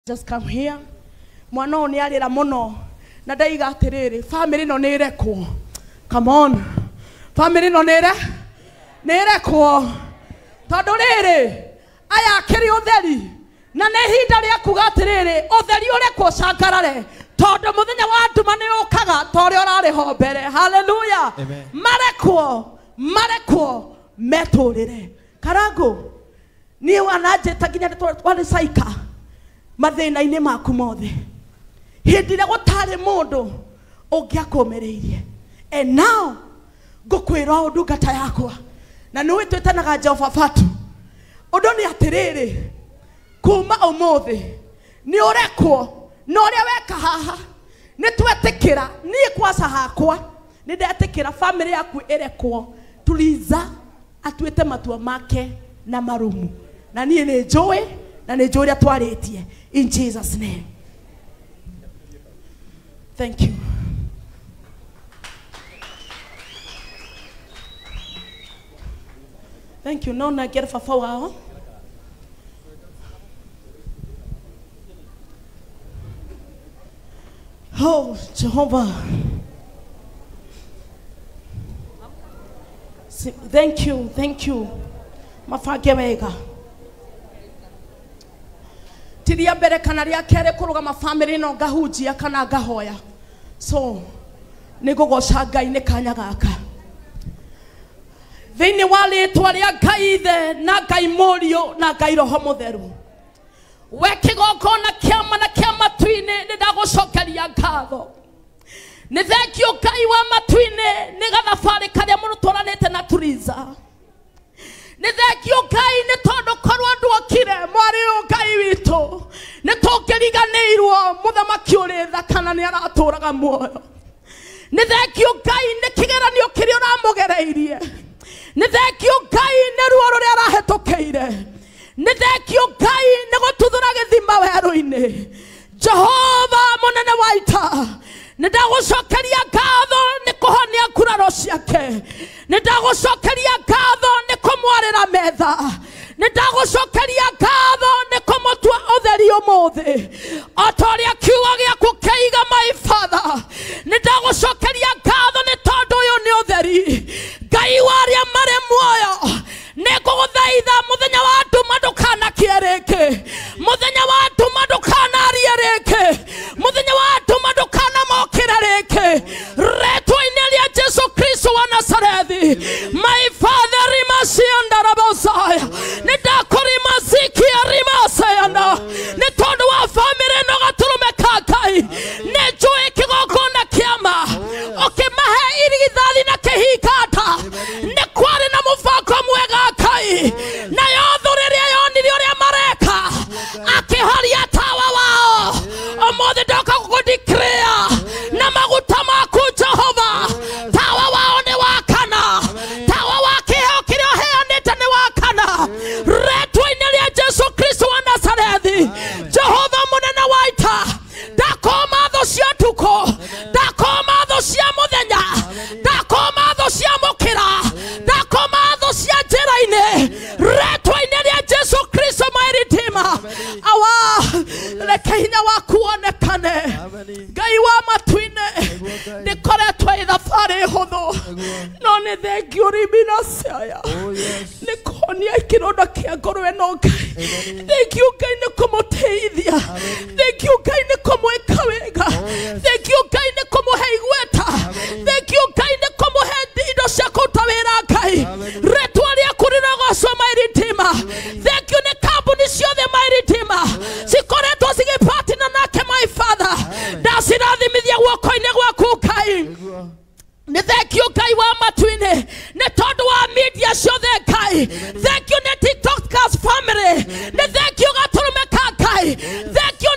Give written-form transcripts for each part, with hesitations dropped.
Just come here. Mwana ũyũ nĩ arĩra mũno na ndaiga atĩrĩrĩ, family ĩno nĩ ĩrekwo. Come on. Family ĩno nĩ ĩrekwo. Tondũ rĩrĩ, aya akĩrĩ ũtheri na nĩ ihinda rĩa kuga atĩrĩrĩ, ũtheri ũrekwo ũcangarare tondũ mũthenya wa nduma nĩ ũkaga ta ũrĩa ũrarĩ ho mbere. Hallelujah. Marekwo, marekwo metũrĩre. Karango, niĩ wananjĩta nginya twarĩ caika mathĩna-inĩ maku mothe. Hĩndĩ ĩrĩa gũtarĩ mũndũ ũngĩakũmĩrĩirie. And now ngũkwĩra ũũ ndungata yakwa, na nĩũĩ twĩtanaga Jehova Fatu. Ũndũ nĩ atĩrĩrĩ, kuma ũmũthĩ nĩ ũrekwo na ũrĩa weka haha nĩ twetĩkĩra. Niĩ kwaca hakwa nĩ ndetĩkĩra family yaku ĩrekwo. Tuliza atuĩte matua make na marumu, na niĩ nĩ njũĩ na nĩ njũĩ ũrĩa twarĩtie. In Jesus name. Thank you. Thank you. No na get fafa wao. Oh, Jehovah. Thank you, thank you. Mafage wega. Tiria mbere kana ria kere kurugama family no ngahunjia kana ngahoya. So nĩngũgoca Ngai nĩ kanya gaka. Thĩinĩ wa rĩtwa rĩa Ngai Ithe na Ngai Mũriũ na Ngai Roho Mũtheru, we kĩgongona kĩama na kĩa matu-inĩ nĩ ndagũcokeria ngatho. Nĩ thengio Ngai wa matu-inĩ nĩ gathabarĩ karĩa mũrũtwaranĩte na Tuliza. Nĩ thengio Ngai nĩ tondũ korwo nduokire mwarĩ ũyũ Ngai witũ nĩ tũngĩriganĩirwo mũthamaki ũrĩ tha kana nĩ aratũraga muoyo. Nĩ thengio Ngai nĩ kĩgeranio kĩrĩa ũramũgereirie. Nĩ thengio Ngai nĩ ruo rũrĩa arahĩtũkĩire. Nĩ thengio Ngai nĩ gũtuthũra gĩthima werũ-inĩ. Jehova mũnene wa ita, nĩ ndagũcokeria ngatho nĩ kũhonia nguraro ciake. Nĩ ndagũcokeria ngatho nĩ kũmwarĩra metha. Nĩ ndagũcokeria ngatho nĩ kũmũtua ũtheri ũmũthĩ o ta ũrĩa kiugo gĩaku kĩiga, my Father. Nĩ ndagũcokeria ngatho nĩ tondũ ũyũ nĩ ũtheri. Ngai wa arĩa marĩ muoyo, nĩ ngũgũthaitha mũthenya wa nduma ndũkanakie rĩngĩ, mũthenya wa nduma ndũkanarie rĩngĩ, mũthenya wa nduma ndũkanamokĩre rĩngĩ, rĩtwa-inĩ rĩa Jesu Kristo wa Nazarethi. My Father, rimasianda rabosaya, nĩ ndakũrimazikia rimasayanda nĩ tondũ wa famĩlĩ ĩno gatũrũme ka Ngai. Nĩ njũĩ kĩgongona kĩama ũkĩmahe irigithathi na kĩhingata nĩ kwarĩ na mũbango mwega Ngai, nayo thũ rĩrĩa yonire ũrĩa mareka akĩhoria tawa wao. Ũmũthĩ ndoka gũgũdeclare na maguta maku Jehova, tawa wao nĩ wakana, tawa wa kĩheo kĩrĩa ũheanĩte nĩ wakana, rĩtwa-inĩ rĩa Jesu Kristo wa Nazarethi. Jehova mũnene wa ita, ndakoma thũ cia ũtukũ, ndakoma thũ cia mũthenya, ndakoma thũ cia mũkĩra, ndakoma thũ cia njĩra-inĩ, rĩtwa-inĩ rĩa Jesu Kristo my Redeemer. Awa, reke hinya waku wonekane. Ngai wa matu-inĩ, ndĩkoretwo ĩ thabarĩ hũthũ, no nĩ thengio rimina ciaya nĩ kũhonia kĩronda kĩa ngoro ĩno Ngai. Thengio Ngai nĩ kũmũteithia. Thengio Ngai nĩ kũmwĩka wega. Thengio Ngai nĩ kũmũhe igweta. Thengio Ngai nĩ kũmũhe indo cia kũruta wĩra Ngai. Rĩtwa rĩaku rĩrogocwo my Redeemer. Thengio nĩ kambuni ciothe my Redeemer cikoretwo cigĩpatina nake my Father. Ndacirathimithia guoko-inĩ gwaku Ngai. Nĩ thengio Ngai wa matu-inĩ nĩ tondũ wa media ciothe Ngai. Thengio nĩ TikTokers family. Nĩ thengio gatũrũme ka Ngai. Thengio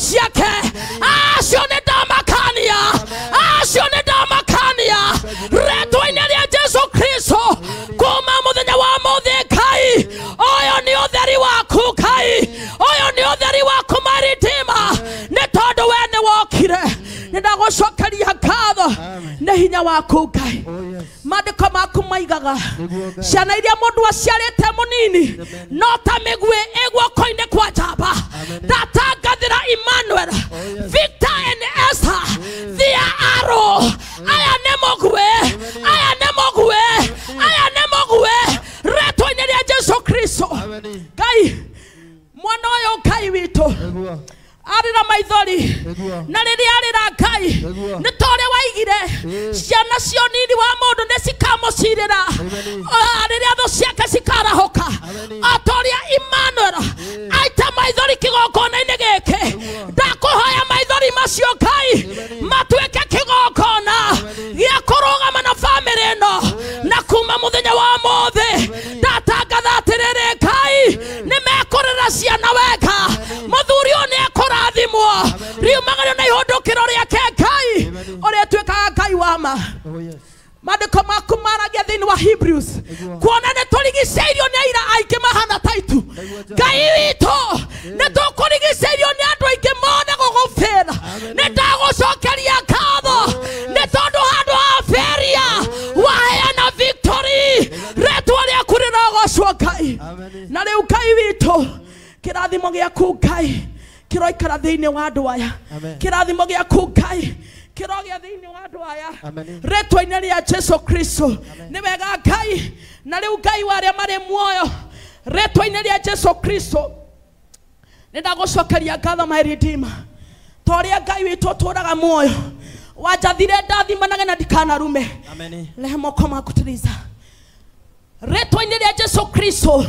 ciake acio nĩ ndamakania acio nĩ ndamakania rĩtwa-inĩ rĩa Jesu Kristo kuma mũthenya wa mũthĩ Ngai ũyũ nĩ ũtheri waku Ngai ũyũ nĩ ũtheri waku my Redeemer nĩ tondũ we nĩ wokire nĩ ndagũcokeria ngatho nĩ hinya waku Ngai maandĩko maku maigaga ciana iria mũndũ aciarĩte mũnini no ta mĩguĩ ĩ guoko-inĩ kwa njamba ndatangathĩra Emmanuel Victor and Esther their arrow aya nĩ mũguĩ aya nĩ mũguĩ aya nĩ mũguĩ rĩtwa-inĩ rĩa Jesu Kristo Ngai mwana ũyũ Ngai witũ arĩra maithori na rĩrĩa arĩra Ngai nĩ ta ũrĩa waigire ciana cio nini wa mũndũ nĩ cikamũcirĩra rĩrĩa thũ ciake cikarahũka o ta ũrĩa Emmanuel aita maithori kĩgongona-inĩ gĩkĩ ndakũhoya maithori macio Ngai matuĩke kĩgongona gĩa kũrũgama na bamĩrĩ ĩno na kuma mũthenya wa mũthĩ ndatangatha atĩrĩrĩ Ngai nĩ mekũrera ciana wega mũthuri ũyũ nĩ ekũrathimwo riumagario na ihũndũkĩro rĩake Ngai ũrĩa ĩtuĩkaga Ngai wa ma maandĩko maku maragia thĩinĩ wa Hebrews kuona nĩ tũrigicĩirio nĩ aira aingĩ mahana ta itu Ngai witũ nĩ tũkũrigicĩirio nĩ andũ aingĩ mone gũgũbĩra nĩ ndagũcokeria ngatho nĩ tondũ handũ ha failure waheana victory rĩtwa rĩaku rĩrogocwo Ngai na rĩu Ngai witũ kĩrathimo gĩaku Ngai kĩroikara thĩinĩ wa andũ aya kĩrathimo gĩaku Ngai kĩrogĩa thĩinĩ wa andũ aya rĩtwa-inĩ rĩa Jesu Kristo nĩ wega Ngai na rĩu Ngai wa arĩa marĩ muoyo rĩtwa-inĩ rĩa Jesu Kristo nĩ ndagũcokeria ngatho my Redeemer ta ũrĩa Ngai witũ ũtũũraga muoyo wanjathire ndathimanage na ndikanarume rehe moko maku Teresa rĩtwa-inĩ rĩa Jesu Kristo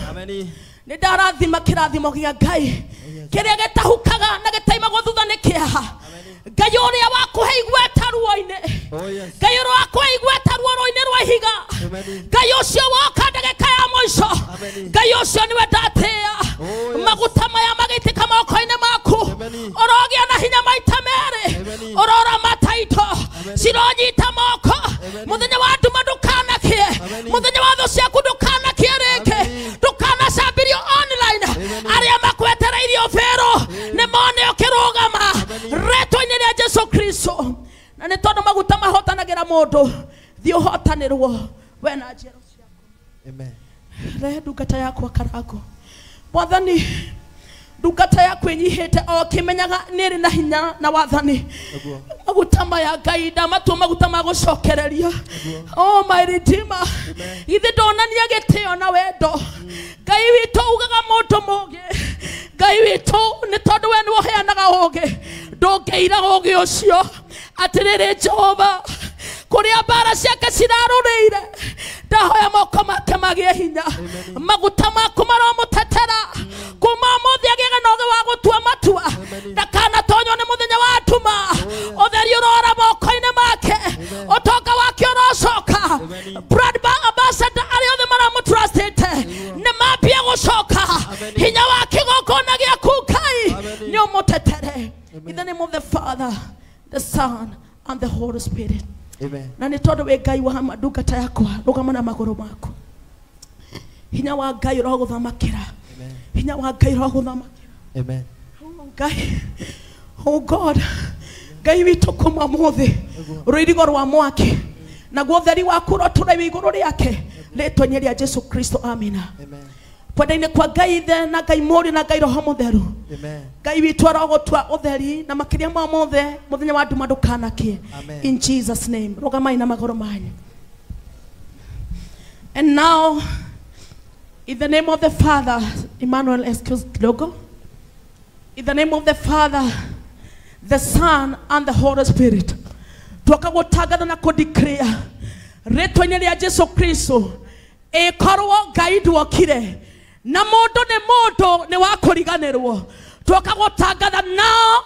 nĩ ndarathima kĩrathimo gĩa Ngai kĩrĩa gĩtahukaga na gĩtaimagwo thutha nĩ kĩeha Ngai ũrĩa wakũhe igweta ruo-inĩ Ngai ũrĩa wakũhe igweta ruo-inĩ rwa ihiga Ngai ũcio woka ndagĩka ya mũico Ngai ũcio nĩwe ndatĩĩa maguta maya magĩitĩka moko-inĩ maku ũrogĩa na hinya maita merĩ ũroramata indo cironyita moko mũthenya wa nduma ndũkanakĩe mũthenya wa thũ ciaku ndũkanakĩe rĩngĩ ndũkanacambĩrio online arĩa makwetereirio bĩrũ nĩ mone ũkĩrũgama rĩtwa-inĩ rĩa Jesu Kristo na nĩ tondũ maguta mahotanagĩra mũndũ thiĩ ũhotanĩrwo we na njiaro ciaku Amen. Rehe ndungata yakwa Karango Mwathani ndungata yaku ĩnyihĩte o kĩmenyaga nĩ ĩrĩ na hinya na wathani maguta maya Ngai ndamatua maguta ma gũcokereria oh my Redeemer githĩ ndonania gĩtĩo na wendo Ngai witũ ugaga mũndũ mũũgĩ Ngai witũ nĩ tondũ we nĩwe ũheanaga ũũgĩ ndũngĩira ũũgĩ ũcio atĩrĩrĩ Jehova kũrĩa mbara ciake cirarũrĩire ndahoya moko make magĩe hinya maguta maku maromũtetera kuma ũmũthĩ agĩage na ũũgĩ wa gũtua matua ndakanatonywo nĩ mũthenya wa nduma ũtheri ũrora moko-inĩ make ũtonga wake ũrocoka brand ambassador arĩa othe maramũtrustĩte nĩ mambie gũcoka hinya wa kĩgongona gĩaku Ngai nĩ ũmũtetere In the name of the Father, the Son, and the Holy Spirit. Amen. Na nĩ tondũ wĩ Ngai wa ma ndungata yakwa rũgama na magũrũ maku hinya wa Ngai ũrogũthamakĩra hinya wa Ngai ũrogũthamakĩra Amen. Ngai oh God Ngai witũ kuma mũthĩ rũirigo rwa mwaki naguo ũtheri waku ũrotũra wĩ igũrũ rĩake rĩtwa-inĩ rĩa Jesu Kristo amina Amen. kwenda-inĩ kwa Ngai Ithe na Ngai Mũriũ na Ngai Roho Mũtheru Amen. Ngai witũ arogũtua ũtheri na makĩria ma mothe mũthenya wa nduma ndũkanakĩe Amen. In Jesus name rũgamai na magũrũ manyu And now in the name of the Father Emmanuel excuse kidogo in the name of the Father the Son and the Holy Spirit twoka gũtangatha na kũdeclare rĩtwa-inĩ rĩa Jesu Kristo ĩkorwo Ngai ndwokire na mũndũ nĩ mũndũ nĩ wa kũriganĩrwo twoka gũtangatha now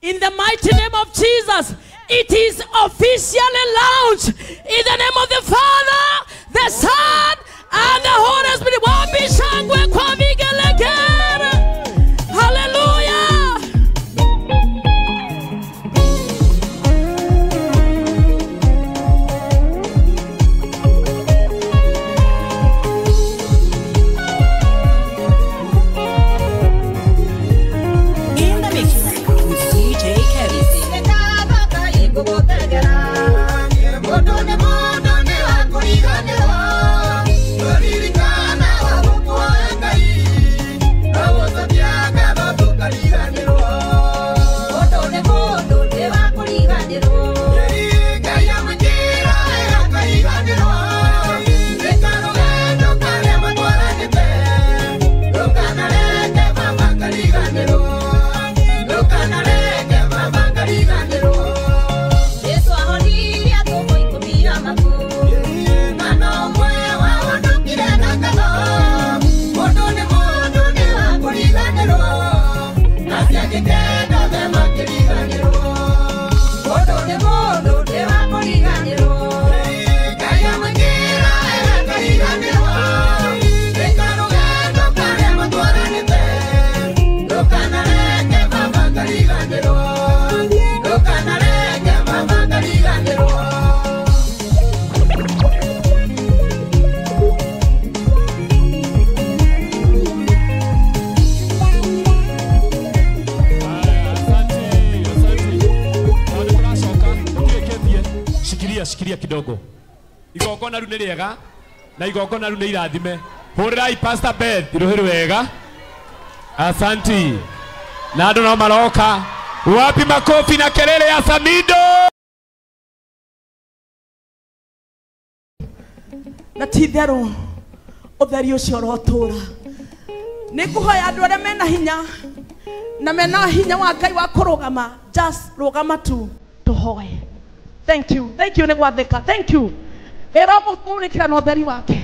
in the mighty name of Jesus it is officially launched in the name of the Father the Son and the Holy Spirit. Wapi shangwe kwa vigelegele. Hallelujah. Shikilia kidogo. Igongona rĩu nĩ rĩega na igongona rĩu nĩ irathime. Hũrĩrai Pastor Beth rũhĩ rwega. Asanti. Na andũ no maroka. Wapi makofi na kelele ya Samido? Na ti itherũ ũtheri ũcio ũrotũra. Nĩ ngũhoya andũ arĩa mena hinya na mena hinya wa Ngai wa kũrũgama, just rũgama tu tũhoe. Thank you, thank you nĩ gwathĩka, thank you. Ĩra mũmũrĩkĩra na ũtheri wake.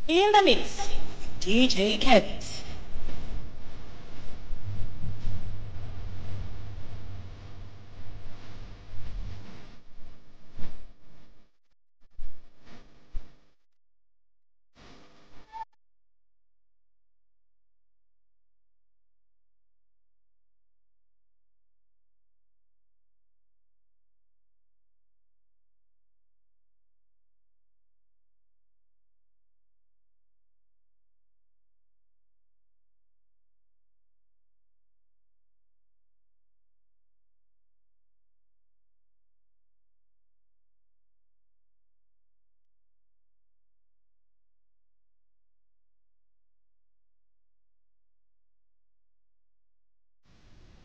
In the mix, DJ Kevin.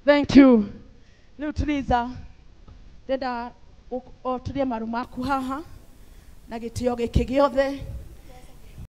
Thank you. Rĩu Teresa, ndĩrenda ũturie maru maku haha na gĩtĩo gĩkĩ gĩothe.